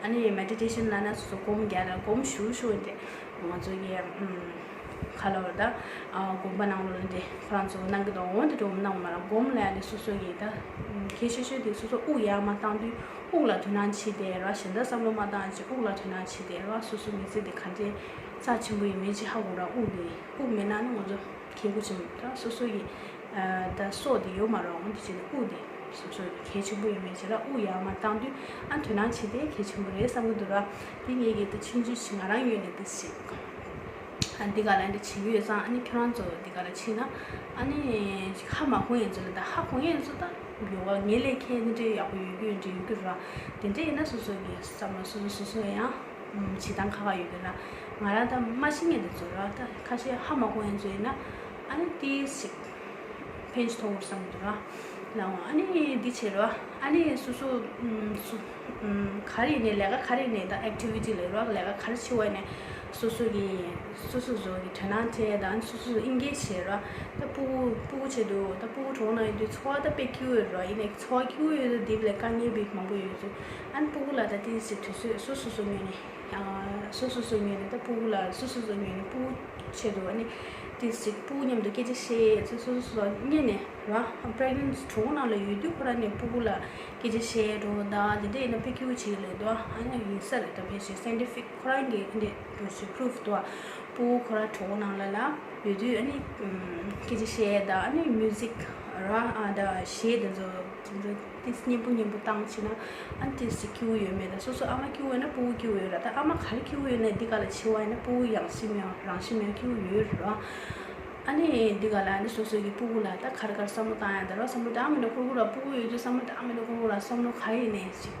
ཨ་ནི་མེ་ཌི་ཊེ་ཤན་ལབ་ན་སོ་སོ་སྒོམ་རྒྱག་ར། སྒོམ་ཞུ་ཞུ་འདི་ང་ཚོ་གི་ཨམ། ག་ལབ་ར་ད། ཨ་སྒོམ་པ་ནང་ལོགས་ལ་འདི་ཁོ་རང་ཚོ་གནང་གི་འདུག་འོ་འདི་འདྲ་བོ་གནང་མ་ར། སྒོམ་ལབ་ཡ་འདི་སོ་སོ་གི་ད་གལ་ཆེ་ཤོས་དེ་སོ་སོ་དབུགས་ཡར་མར་བཏང་དུས་དབུགས་ལ་དོ་སྣང་བྱེད་དེ་ར། གཞན་དག་བསམ་བློ་མ་བཏང་བྱས་དབུགས་ལ་དོ་སྣང་བྱེད་དེ་ར། སོ་སོ་མི་ཚེ་འདི་ག་འདྲའི་རྩ་ཆེན་པོ་ཡིན་མིན་ཅིག་ཧ་གོ་ར། དབུགས་འདི་དབུགས་མེད་ན་ནི་ང་ཚོ་གལ་དགོས་ཆེན་པོ་ད་སོ་སོ་ཡི་ཨ་ད་སྲོག་འདི་ཡོད་མ་ར། འོ་འདི་བྱས་ནས་དབུགས་འདི་སོ་སོ་གལ་ཆེན་པོ་ཡིན་མིན་ཅིག་ར། དབུགས་ཡར་མར་བཏང་དུས་ཨ་དོ་སྣང་བྱེད་དེ་གལ་ཆེན་པོ་རེད་བསམ་གི་འདུག་ར། འདི་ངེད་ཀྱི་ད་ཆུང་ཆུང་ཞིག་ང་རང་ངོས་ནས་འདི་ཞིག་ཨ་འདི་ག་ལ་འདི་བྱེད་ཀྱི་ཡོད་ཙང་། ཨ་ནི་ཁྱོད་རང་ཚོ་འདི་ག་ལ་ཕྱིན་ན་ཨ་ནི་ཅིག་ཧ་མ་གོ་མཁན་ཚོ་ལ་ད་ཧ་གོ་མཁན་ཚོ་ད་ཡོ་ག་ངེད་ལས་མཁས་འདི་འདྲའི་ཡག་པོ་ཡོད་རྒྱུ་འདྲ་ཡོད་རྒྱུ་ར། དེ་འདྲ་ཡིན་ན་སོ་སོ་གི་བསམ་བློ་སོ་སོ་སོ་སོ་ཡང་བྱེད་སྟངས་ཁག་ཁག་ཡོད་རྒྱུ་ར། ང་རང་ད་མ་ཤེས་མཁན་འདི་ཚོ་ར། ད་ཁ་ཤས་ཧ་མ་གོ་མཁན་ཚོ་ཡིན་ན་ཨ་ནི་ཏིས་ཞིག་ཕན་ཐོགས་བསམ་འདུག་ར། ལའང་ཨ་ནི་འདི་བྱེད་རོགས། ཨ་ནི་སོ་སོ་ཨུམ་སུ་ཨུམ་ག་རེ་ཡིན་ནའི་ལས་ཀ་ག་རེ་ཡིན་ནའི་ད་ཨེག་ཊི་ཝི་ཊི་ལབ་རོགས། ལས་ཀ་ག་རེ་བྱེད་པ་ཡིན་ནའི་སོ་སོ་གི་སོ་སོ་སོ་གི་དོ་སྣང་སྤྲད་དང་སོ་སོ་སོ་དབྱིན་སྐད་བྱེད་རོགས། ད་སྤུ་གུ་སྤུ་གུ་བྱེད་དུས་ད་སྤུ་གུ་གྲོངས་ན་ཡིན་དུས་འཚོ་བ་ད་དཔེ་སྐྱིད་པོ་ཡོད་རོགས། ཡིན་ནའི་འཚོ་བ་སྐྱིད་པོ་ཡོད་དུས་དེབ་ལས་དཀའ་ངལ་བི་མང་པོ་ཡོད་དུས་ཨ་ནི་སྤུ་གུ་ལ་ད་ཏིས་ཞིག་དུས་ཚོད་སོ་སོ་སོ་ངོས་ནས། སོ་སོ་སོ་ངོས་ནས་ད་སྤུ་གུ་ལ་སོ་སོ་སོ་ངོས་ནས་སྤུ་གུ་ཆེད་དུ་ཨ་ནི་ཏིས་ཅིག་སྤུ་གུ་མཉམ་དུ་སྐད་ཆ་བཤད་སོ་སོ་སོ་སོ་ཉན་ནས་ར། པི་རེག་ནེན་སི་གྲོངས་ནང་ལ་ཡོད་དུས་ཁོ་རང་ནས་སྤུ་གུ་ལ་སྐད་ཆ་བཤད་འགྲོ་ད་དེ་འདྲ་ཡིན་ན་དཔེ་སྐྱིད་པོ་བྱེད་ཀྱི་ལོས་དོ། ཨ་ནི་ཡིན་ས་རེད། ད་ཕལ་ཆེར་སའེན་ཊི་ཕིག་ཁོ་རང་གིས་དེ་འདྲ་འགྲོ་ཞིག་པུ་རུབ་དོ། སྤུ་གུ་ཁོ་རང་གྲོངས་ནང་ལ་ལ་ཡོད་དུས་ཨ་ནི་སྐད་ཆ་བཤད་ད་ཨ་ནི་མིའུ་ཟིག་ར་ཨ་ད་གཞས་དེ་ཚོ། དེ་ཚོ་ཏིས་སྙན་པོ་སྙན་པོ་བཏང་བྱས་ན་ཨ་ནི་ཏིས་སྐྱིད་པོ་ཡོད་མེད་དང་། སོ་སོ་ཨ་མ་སྐྱིད་པོ་ཡོད་ན་སྤུ་གུ་སྐྱིད་པོ་ཡོད་ར། ད་ཨ་མ་ག་རེ་སྐྱིད་པོ་ཡོད་ན་འདི་ག་ལ་བྱེད་པ་ཡིན་ན་སྤུ་གུ་ཡང་སེམས་ཡང་རང་སེམས་ཡང་སྐྱིད་པོ་ཡོད་ར། ཨ་ནི་འདི་ག་ལ་ཨ་ནི་སོ་སོ་གི་སྤུ་གུ་ལ་ད་ག་རེ་ག་རེ་བསམ་བློ་བཏང་ཡ་ད་ར། བསམ་བློ་བཏང་མེད་ན་ཁོ་རང་ལ་སྤུ་གུ་ཡོད་དུས་བསམ་བློ་བཏང་མེད་ན་ཁོ་རང་ལ་བསམ་བློ་ག་རེ་ཡིན་ནའི་ཅིག་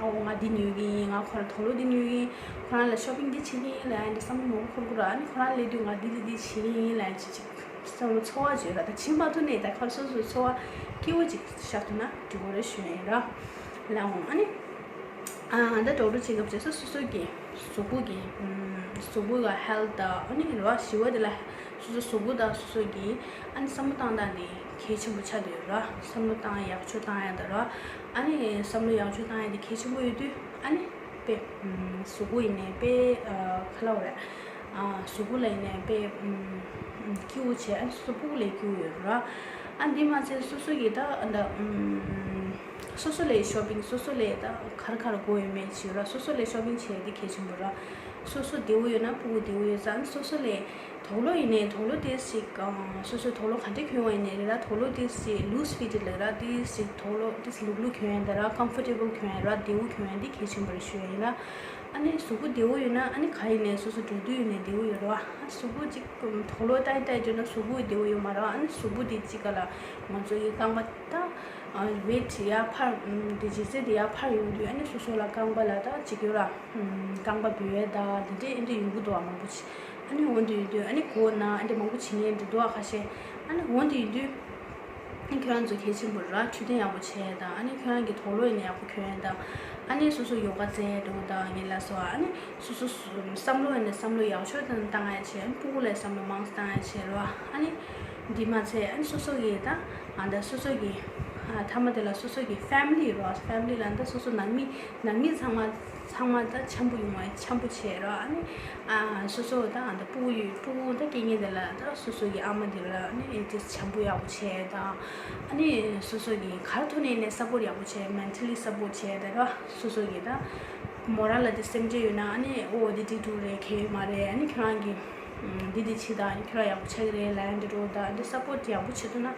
ཨ་འོ་ང་འདི་ཉོ་གི་ཡིན། ང་ཁོ་ལ་དུག་ལོག་འདི་ཉོ་གི་ཡིན། ཁོ་རང་ལ་ཤོ་པིང་འདི་བྱེད་ཀྱི་ཡིན་ལབ་ཡ་འདི་བསམ་བློ་མང་པོ་འཁོར་གི་ར། ཨ་ནི་ཁོ་རང་སླེབས་དུས་ང་འདི་འདི་འདི་བྱེད་ཀྱི་ཡིན་ལབ་ཡ་ཅིག་ཅིག་བསམ་བློ་ཚོར་བ་བརྗོད་ར། ད་བྱིན་མ་ཐུབ་ནས་ད་ཁར་སོ་སོའི་ཚོར་བ་སྐྱིད་པོ་ཅིག་ཤར་ཐུབ་ན་འགྲིག་གི་རེད་ཞུ་ཡིན་ར། ལའོ་ཨ་ནི། ཨ་ད་ཌོག་ཊར་ཅེག་ཨབ་བྱས་ས་སོ་སོ་གི་གཟུགས་པོ་གི་ཨམ་གཟུགས་པོ་གི་ཧེལ་ཐི་དང་ཨ་ནི་རེད་བ། ཞི་བ་དེ་ལ་སོ་སོ་གཟུགས་པོ་དང་སོ་སོ་གི་ཨ་ནི་བསམ་བློ་བཏང་སྟངས་དེ་གལ་ཆེན་པོ་ཆགས་བསྡད་ཡོད་ར། བསམ་བློ་བཏང་ཡག་ཤོས་བཏང་ཡག་དང་ར། ཨ་ནི་བསམ་བློ་ཡག་ཤོས་བཏང་ཡག་དེ་གལ་ཆེན་པོ་ཡོད་དུས་ཨ་ནི་དཔེ་ཨམ་གཟུགས་པོ་ཡིན་ནའི་དཔེ་ཨ་ག་ལབ་དགོས་རེད། ཨ་གཟུགས་པོ་ལ་ཡིན་ནའི་དཔེ་ཨམ་སྐྱིད་པོ་བྱས། ཨ་ནི་སོ་སོ་སྤུ་གུ་ལ་སྐྱིད་པོ་ཡོད་ར། ཨ་འདི་མ་ཚད་སོ་སོ་གི་ད་ཨ་ད་ཨམ་སོ་སོ་ལ་ཤོ་པིང་། སོ་སོ་ལ་ད་ག་རེ་ག་རེ་དགོས་ཡོད་མེད་བྱེད་ར། སོ་སོ་ལ་ཤོ་པིང་བྱེད་ཡ་དེ་གལ་ཆེན་པོ་ར། སོ་སོ་བདེ་པོ་ཡོད་ན་སྤུ་གུ་བདེ་པོ་ཡོད་ཙང་། སོ་སོ་ལ་དུག་ལོག་ཡིན་ནའི་དུག་ལོག་ཏོག་ཙམ་ཅིག་ཨ་སོ་སོས་དུག་ལོག་ག་འདྲ་གྱོན་པ་ཡིན་ནའི་རེད་ར། དུག་ལོག་ཏོག་ཙམ་ཅིག་ལུས་ཕིཊ་ལབ་ར། ཏོག་ཙམ་ཅིག་དུག་ལོག་ཏོག་ཙམ་ལུག་ལུག་གྱོན་ཡ་དང་ར། ཀམ་ཕོར་ཊེ་བལ་གྱོན་ཡ་ར། བདེ་པོ་གྱོན་ཡ་དེ་གལ་ཆེན་པོ་རེད་ཞུ་ཡ་ཡིན་ར། ཨ་ནི་གཟུགས་པོ་བདེ་པོ་ཡོད་ན་ཨ་ནི་ག་ཡིན་ནའི་སོ་སོ་འགྲོ་དུས་ཡིན་ནའི་བདེ་པོ་ཡོད་རེད་བ། ཨ་གཟུགས་པོ་ཅིག་དུག་ལོག་ཏག་ཏག་གྱོན་ན་གཟུགས་པོ་བདེ་པོ་ཡོད་མ་རེད་བ། ཨ་ནི་གཟུགས་པོ་དེ་ཅིག་ག་ལ་ང་ཚོ་ཡི་རྐང་པ་ད་ཝེ་ཊི་ཡར་འཕར་དེ་ལྗིད་ཚད་དེ་ཡར་འཕར་ཡོང་དུས་ཨ་ནི་སོ་སོ་ལ་རྐང་པ་ལ་ད་ཅིག་ཡོད་ར། རྐང་པ་འབུད་ཡས་ད་དེ་འདྲས་ཨེ་འདྲས་ཡོང་གི་འདུག་བ། མང་པོ་ཅིག་ཨ་ནི་འོན་ཏེ་ཡོད་དུས་ཨ་ནི་མགོ་ན་ཨེ་འདྲས་མང་པོ་བྱེད་མཁན་འདྲས་འདུག་བ། ཁ་ཤས་ཨ་ནི་འོན་ཏེ་ཡོད་དུས། ཁྱོད་རང་ཚོ་གལ་ཆེན་པོ་ར། འཕྲོད་བསྟེན་ཡག་པོ་བྱས་དང་། ཨ་ནི་ཁྱོད་རང་གི་དུག་ལོག་ཡིན་ན་ཡག་པོ་གྱོན་དང་། ཨ་ནི་སོ་སོ་ཡོ་ག་རྩེ་འགྲོ་དང་ངས་ལབ་སོང་། ཨ་ནི་སོ་སོ་བསམ་བློ་ཡིན་ན་བསམ་བློ་ཡག་ཤོས་དང་བཏང་ཡ་བྱས། ཨ་ནི་སྤུ་གུ་ལ་བསམ་བློ་མང་ཙམ་བཏང་ཡ་བྱས་ར། ཨ་ནི་འདི་མ་ཚད་ཨ་ནི་སོ་སོ་གི་ད་ཨ་ད་སོ་སོ་གི་ཨ་མཐའ་མ་དེ་ལ་སོ་སོ་གི་ཕེ་མི་ལི་ར། ཕེ་མི་ལི་ལ་ད་སོ་སོ་ནང་མི་ནང་མི་ཚང་མ་ཚང་མ་ད་འཆམ་པོ་ཡོང་བ་འཆམ་པོ་བྱས་ར། ཨ་ནི་ཨ་སོ་སོ་ད་ཨ་ད་སྤུ་གུ་ཡོད་སྤུ་གུ་ད་སྐྱེ་མཁན་དེ་ལ་ད་སོ་སོ་གི་ཨ་མ་དེ་ལ་ཨ་ནི་ཨེ་ཏིས་འཆམ་པོ་ཡག་པོ་བྱས་དང་། ཨ་ནི་སོ་སོ་གི་ག་རེ་ཐོག་ནས་ནས་སབ་པོར་ཡག་པོ་བྱས། མེན་ཊལ་ལི་སབ་པོར་བྱས་དེ་ར། སོ་སོ་གི་ད་མོ་རལ་ལ་དེ་སེམས་ཁྲལ་ཡོད་ན་ཨ་ནི་ཨོ་དེ་འགྲིག་འགྲོ་རེད། གལ་ཡོད་མ་རེད། ཨ་ནི་ཁྱོད་རང་གི་འདི་འདི་བྱེད་དང་། ཨ་ནི་ཁྱོད་རང་ཡག་པོ་ཆགས་ཀྱི་རེད་ལབ་ཡ་འདྲ་འགྲོ་དང་། ཨ་ནི་སབ་པོར་ཡག་པོ་བྱེད་ཐུབ་ན་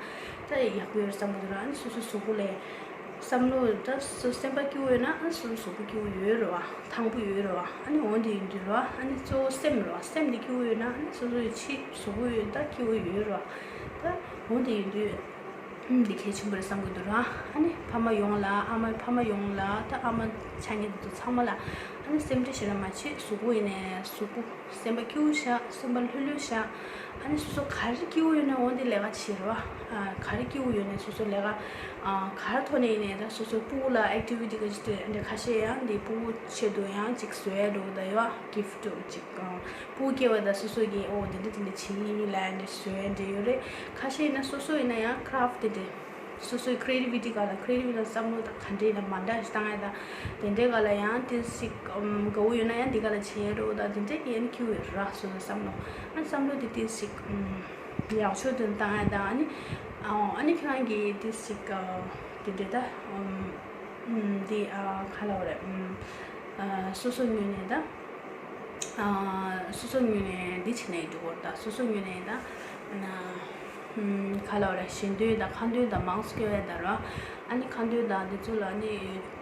ད་ཡག་པོ་ཡོད་རེད་བསམ་གི་འདུག་ར། ཨ་ནི་སོ་སོ་གཟུགས་པོ་ལ་བསམ་བློ་ད་སོ་སེམས་པ་སྐྱིད་པོ་ཡོད་ན་ཨ་ནི་སོ་སོ་གཟུགས་པོ་སྐྱིད་པོ་ཡོད་རེད་བ། ཐང་པོ་ཡོད་རེད་བ། ཨ་ནི་འོན་ཏེ་ཡིན་དུས་རེད་བ། ཨ་ནི་གཙོ་བོ་སེམས་རེད་བ། སེམས་དེ་སྐྱིད་པོ་ཡོད་ན་ཨ་ནི་སོ་སོའི་ཕྱི་གཟུགས་པོ་ཡོད་ད་སྐྱིད་པོ་ཡོད་རེད་བ། ད་འོན་ཏེ་ཡིན་དུས་ཨ་ནི་འདི་གལ་ཆེན་པོ་རེད་བསམ་གི་འདུག་ར། ཨ་ནི་ཕ་མ་ཡོངས་ལ་ཨ་མ་ཕ་མ་ཡོངས་ལ་ད་ཨ་མ་ཆགས་མཁན་དེ་ཚོ་ཚང་མ་ལ་ཨ་ནི་སེམས་ཁྲལ་བྱེད་ན་མ་བྱེད། གཟུགས་པོ་ཡིན་ནའི་གཟུགས་པོ་སེམས་པ་སྐྱིད་པོ་བཞག་སེམས་པ་ལྷོད་ལྷོད་བཞག་ཨ་ནི་སོ་སོ་ག་རེ་སྐྱིད་པོ་ཡོད་ན་འོ་འདི་ལས་ཀ་བྱེད་རོགས། ཨ་ག་རེ་སྐྱིད་པོ་ཡོད་ན་སོ་སོ་ལས་ཀ་ཨ་ག་རེ་ཐོག་ནས་ཡིན་ནའི་ད་སོ་སོ་སྤུ་གུ་ལ་ཨེག་ཊི་བི་ཊི་ག་ཅིག་སྤྲད། འདི་ཁ་ཤས་ཡང་འདི་སྤུ་གུ་ཆེད་དུ་ཡང་ཅིག་བཟོ་ཡ་འགྲོ་གི་ད་ཡོད། གིཕ་ཊི་ཅིག་ཨ་སྤུ་གུ་སྐྱེས་པ་ད་སོ་སོ་གིས་ཨོ་འདི་འདྲ་འདི་འདྲ་བྱེད་ཡིན་ལབ་འདི་བཟོ་ཡ་འདྲ་ཡོད་རེད། ཁ་ཤས་ཡིན་ན་སོ་སོ་ཡིན་ན་ཡང་ཁི་རབ་ཊི་དེ་འདྲ། སོ་སོའི་ཁི་རེ་ཊི་བི་ཊི་སྒང་ལ། ཁི་རེ་ཊི་བི་ཊི་ལ་བསམ་བློ་དང་ག་འདྲ་ཡིན་ན་མ་འདྲ་ཞིག་བཏང་ཡ་དང་། དེ་འདྲའི་སྒང་ལ་ཡང་ཏོག་ཙམ་ཞིག་ཨམ་དགའ་བོ་ཡོད་ན་ཡང་འདི་སྒང་ལ་བྱེད་ཡ་འགྲོ་དང་། དེ་འདྲའི་གི་ཡང་ཁྱེར་ཡོད་ར། སོ་སོ་བསམ་བློ་ཨ་བསམ་བློ་དེ་ཏོག་ཙམ་ཞིག་ཨམ་ཡག་ཤོས་དེ་བཏང་ཡ་དང་། ཨ་ནི་ཨ་ཨ་ནི་ཁྱེད་རང་གིས་ཏོག་ཙམ་ཞིག་ཨ་དེ་འདྲའི་ད་ཨམ་ཨམ་འདི་ཨ་ག་ལབ་དགོས་རེད། ཨམ་ཨ་སོ་སོ་ངོས་ནས་ད། ཨ་སོ་སོ་ངོས་ནས་འདི་བྱས་ནས་འགྲོ་དགོས་རེད་ད། སོ་སོ་ངོས་ནས་ད་ཨ་ཨམ་ག་ལབ་དགོས་རེད། ཞེ་འདོད་དང་ཁ་འདོན་དང་མང་ཙམ་སྐྱོ་བས་ད་ར། ཨ་ནི་ཁ་འདོན་དང་འདི་ཚོ་ལ་ཨ་ནི་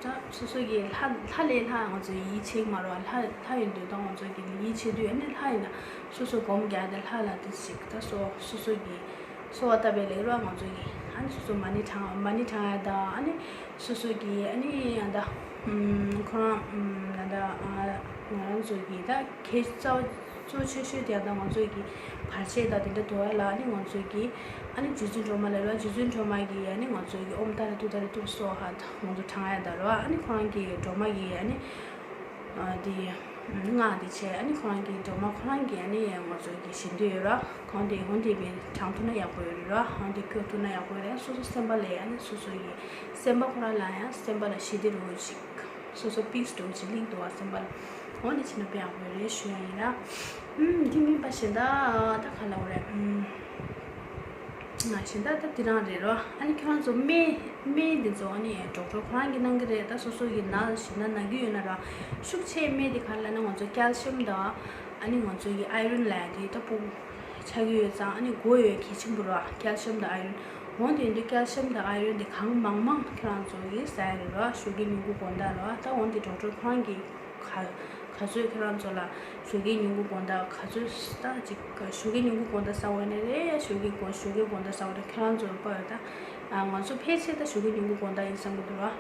ད་སོ་སོ་གི་ལྷ་ལྷ་ལས་ལྷ་ང་ཚོ་ཡིད་ཆེས་མ་རེད་བ། ལྷ་ལྷ་ཡི་འདོད་སྟངས་ང་ཚོ་གི་ཡིད་ཆེས་དུས་ཨ་ནི་ལྷ་ཡིན་ན་སོ་སོ་སྒོམ་རྒྱག་དེ་ལྷ་ལ་དེ་ཞིག་ད་སོ་སོ་སོ་གི་གསོལ་བ་བཏབ་པའི་ལེགས་རོགས་ང་ཚོ་གི་ཨ་ནི་སོ་སོ་མ་ཎི་བགྲང་མ་ཎི་བགྲང་ཡ་དང་། ཨ་ནི་སོ་སོ་གི་ཨ་ནི་ཡང་ད་ཨམ་ཁོ་རང་ཨམ་ད་ད་ཨ་ང་རང་ཚོ་གི་ད་གལ་རྩ་གཙོ་ཆེ་ཤོས་དེ་ཡང་ད་ང་ཚོ་གི་བར་ཆད་དང་དེ་འདྲ་དོར་ཡ་ལ་ཨ་ནི་ང་ཚོ་གི་ཨ་ནི་རྗེ་བཙུན་སྒྲོལ་མ་ལེགས་རོགས། རྗེ་བཙུན་སྒྲོལ་མ་གི་ཨ་ནི་ང་ཚོ་གི་ཨོཾ་ཏཱ་རེ་ཏུཏྟཱ་རེ་ཏུ་སྭཱ་ཧཱ་ད་ང་ཚོ་བགྲང་ཡ་ད་ར། ཨ་ནི་ཁོ་རང་གི་སྒྲོལ་མ་གི་ཨ་ནི། ཨ་དེ་སྔགས་དེ་བྱས། ཨ་ནི་ཁོ་རང་གི་སྒྲོལ་མ་ཁོ་རང་གི་ཨ་ནི་ང་ཚོ་གི་ཞེ་འདོད་ཡོད་ར། གང་དེ་འོ་དེ་བས་དྲང་ཐུབ་ན་ཡག་པོ་ཡོད་རེད་ར། གང་དེ་སྐྱོར་ཐུབ་ན་ཡག་པོ་ཡོད་རེད། སོ་སོ་སེམས་པ་ལ་ཨ་ནི་སོ་སོ་ཡི་སེམས་པ་ཁོ་རང་ལ་ཡང་སེམས་པ་ལ་ཞི་བདེ་འདྲ་བོ་ཅིག་སོ་སོ་པིས་འདྲ་བོ་ཅིག་སླེབས་འདུག་བ། སེམས་པ་ལ་འོ་དེ་བྱས་ན་དཔེ་ཡག་པོ་ཡོད་རེད་ཞུ་ཡ་ཡིན་ར། ཨུམ་དེ་མིན་པ་གཞན་དག་ད་ག་ལབ་དགོས་རེད། ཨུམ། ང་གཞན་དག་ད་དེ་རང་རེད་རོ། ཨ་ནི་ཁྱོད་རང་ཚོ་སྨན་སྨན་འདི་ཚོ་ཨ་ནི་ཌོག་ཊར་ཁོ་རང་གིས་གནང་གི་རེད། ད་སོ་སོ་གི་ན་ཞིག་ན་ན་གི་ཡོད་ན་ར། ཤུགས་ཆེ་སྨན་དེ་ག་རེ་ལབ་ན་ང་ཚོ་ཀལ་ཤིམ་དང་ཨ་ནི་ང་ཚོ་གི་ཨའི་རོན་ལབ་ཡ་དེ་ད་སྤུ་གུ་ཆགས་ཀྱི་ཡོད་ཙང་། ཨ་ནི་དགོས་ཡོད་གལ་ཆེན་པོ་ར། ཀལ་ཤིམ་དང་ཨའི་རོན། འོན་ཏེ་འདི་ཀལ་ཤིམ་དང་ཨའི་རོན་དེ་གང་མང་མང་ཁྱོད་རང་ཚོ་གིས་ཟ་ཡ་རེད་ར། ཞོགས་ཀས་ཉིན་གུང་དགོང་དག་ར། ད་འོན་ཏེ་ཌོག་ཊར་ཁོ་རང་གིས་ག་ག་ཚོད་ཁྱེད་རང་ཚོ་ལ་ཞོགས་ཀས་ཉིན་གུང་དགོང་དག་ག་ཚོད་ད་ཅིག་ཞོགས་ཀས་ཉིན་གུང་དགོང་དག་ཟ་བ་ནི་རེད། ཡ་ཞོགས་ཀས་དགོང་ཞོགས་ཀས་དགོང་དག་ཟ་བ་རེད། ཁྱེད་རང་ཚོ་པར་ད་ང་ཚོ་ཕལ་ཆེར་ད་ཞོགས་ཀས་ཉིན་གུང་དགོང་དག་ཡིན་བསམ་གྱི་འདུག་ར།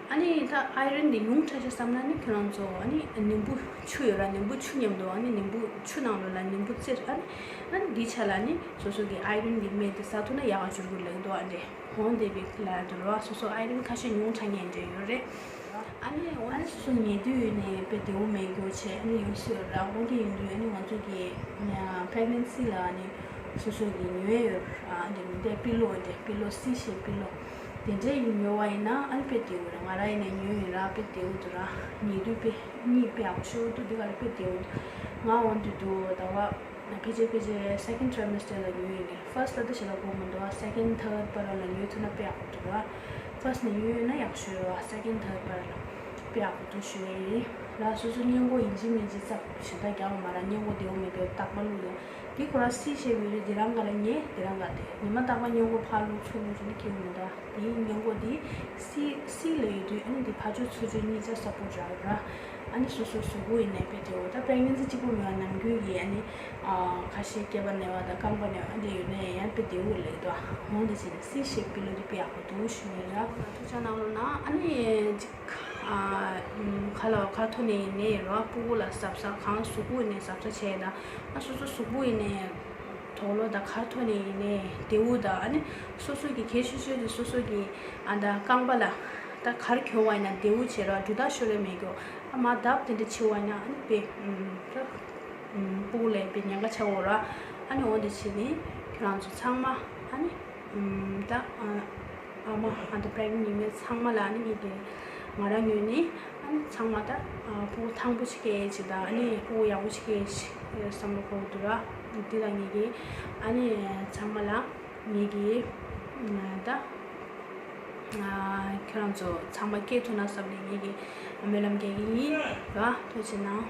ཨ་ནི་ད་ཨའི་རན་དེ་ཉུང་དྲགས་ཤག་བསམ་ན་ནི་ཁྱོད་རང་ཚོ་ཨ་ནི་ནིམ་བུ་ཆུ་ཡོད་ར། ནིམ་བུ་ཆུ་མཉམ་དུ་ཨ་ནི་ནིམ་བུ་ཆུ་ནང་ལོགས་ལ་ནིམ་བུ་བཙིར། ཨ་ནི་ཨ་ནི་འདི་ཆ་ལ་ནི་སོ་སོ་གི་ཨའི་རན་གི་སྨན་དེ་ཟ་ཐུབ་ན་ཡག་ག་འགྱུར་གི་ལབ་འདུག་ཨ་འདྲས། འོང་དེ་བི་ལ་དུ་ར་སོ་སོ་ཨའི་རན་ཁ་ཤས་ཉུང་དྲགས་མཁན་འདྲས་ཡོད་རེད། ཨ་ནི་འོ་ཨ་ནི་སོ་སོ་ཉལ་དུས་ནས་དཔེ་བདེ་བོ་མེད་རྒྱུ་བྱས། ཨ་ནི་ཡོད་སྲིད་ར། འོ་དེ་ཡིན་དུས་ཨ་ནི་ང་ཚོ་གི་པི་རེག་ནན་སི་ལ་ཨ་ནི་སོ་སོ་གི་ཉོས་ཡོད་ར། ཨ་འདི་མི་འདས་པི་ལོ་འདི་པི་ལོ་སི་ཞེས་པི་ལོ་དེ་འདྲས་ཡིན་ཉོ་བ་ཡིན་ན་ཨ་ནི་དཔེ་བདེ་བོ་རེད། ང་ར་ཡིན་ན་ཉོས་ཡིན་ར། དཔེ་བདེ་བོ་འདུག་ར། ཉལ་དུས་དཔེ་གཉིད་དཔེ་ཡག་པོ་ཤོར་འདུག་འདི་ག་རེ་དཔེ་བདེ་བོ་འདུག་ང་འོ་འདི་འདུག་ད་བ། ཕལ་ཆེར་ཕལ་ཆེར་སེ་ཀེན་ཌི་ཊི་རའི་མེ་སི་ཊར་ལ་ཉོས་ཡིན་གྱི། ཕར་སི་ཊི་ལ་ད་ཞེ་དྲག་གོ་མི་འདུག་ཨ་སེ་ཀེན་ཌི་ཐར་ཌི་བར་ལ་ཉོས་ཐུབ་ན་དཔེ་ཡག་པོ་འདུག་ར། ཕར་སི་ཊི་ནས་ཉོས་ཡོད་ན་ཡག་ཤོས་རེད་བ། སེ་ཀེན་ཌི་ཐར་ཌི་བར་ལ་དཔེ་ཡག་པོ་འདུག་ཞུ་ཡ་ཡིན་ར། སོ་སོ་སྔས་མགོ་ཡིན་གཅིག་མིན་གཅིག་རྩ་ཞེ་དྲག་རྒྱག་མ་ར། སྔས་མགོ་བདེ་བོ་མེད་པའི་རྟག་པ་བླུགས་ཡོད། དེ་ཁོ་ར་སི་ཞེས་པའི་རི་དེ་རང་ག་ལ་ཉེ་དེ་རང་ག་དེ་ཉི་མ་རྟག་པ་སྔས་མགོ་ཕར་བླུགས་ཚུར་བླུགས་བྱས་ནས་ཁེལ་མི་འདུག་དེའི་སྔས་མགོ་དེ་སི་སི་ལ་ཡོད་དུས་ཨ་ནི་དེ་ཕར་ཕྱོགས་ཚུར་ཕྱོགས་གཉིས་ཆ་ས་པོ་ཊི་རག་ར། ཨ་ནི་སོ་སོ་གཟུགས་པོ་ཡིན་ནའི་དཔེ་བདེ་བོ། ད་པི་རེག་ནན་སི་གཅིག་པོ་མིན་པ་ནམ་རྒྱུན་གྱི་ཨ་ནི་ཨ་ཁ་ཤས་སྐེད་པ་ན་བ་དང་རྐང་པ་ན་བ་འདི་ཡོད་ན་ཡང་དཔེ་བདེ་བོ་ལེགས་འདུག་འོང་དེ་བྱས་ནས་སི་ཞེས་པི་ལོ་དེ་དཔེ་ཡག་པོ་འདུག་ཞུ་ཡིན་ར། ཐུགས་ཆ་གནང་རོགས་གནང་། ཨ་ནི་གཅིག་ཨ་ཁ་ལ་ཁ་ཐོག་ནས་ཡིན་ནའི་ར། ཕྲུ་གུ་ལ་གཟབ་གཟབ། གང་གཟུགས་པོ་ཡིན་ནའི་གཟབ་གཟབ་བྱས་དང་། ཨ་སོ་སོ་གཟུགས་པོ་ཡིན་ནའི་དོག་ལོ་དང་ཁ་ཐོག་ནས་ཡིན་ནའི་བདེ་བོ་དང་། ཨ་ནི་སོ་སོ་གི་གལ་ཆེ་ཤོས་དེ་སོ་སོ་གི་ཨ་ད་རྐང་པ་ལ་ད་གར་གྱོན་པ་ཡིན་ན་བདེ་བོ་བྱས་ར། འགྲོ་ད་ཤོར་རེ་མེད་རྒྱུ། ཨ་མ་བརྡབ་དེ་འདྲ་བྱེད་པ་ཡིན་ན་ཨ་ནི་དཔེ་ཨུམ་ད་ཨུམ་ཕྲུ་གུ་ལ་དཔེ་ཉེན་ཁ་ཆེ་བོ་ར། ཨ་ནི་འོ་འདི་བྱས་ནས་ཁྱོད་རང་ཚོ་ཚང་མ་ཨ་ནི་ཨུམ་ད་ཨ་ཨ་མ་ཨ་ད་པི་རེག་ནན་སི་ཡིན་མཁན་ཚང་མ་ལ་ཨ་ནི་ངས་དེ་ང་རང་ངོས་ནས་ཨ་ནི་ཚང་མ་ད་ཨ་ཕྲུ་གུ་ཐང་པོ་ཞིག་སྐྱེས་ཅིག་དང་། ཨ་ནི་ཕྲུ་གུ་ཡག་པོ་ཞིག་སྐྱེས་ཤིག་བསམ་བློ་འཁོར་འདུག་ར། འདི་ལ་ངས་ཀྱི་ཨ་ནི་ཚང་མ་ལ་ངས་ཀྱི་ཨ་ད་ཨ་ཁྱོད་རང་ཚོ་ཚང་མ་སྐྱེས་ཐུབ་ན་བསམ་ནས་ངས་ཀྱི་སྨོན་ལམ་རྒྱག་གི་ཡིན་ར། ཐུགས་རྗེ་གནང་།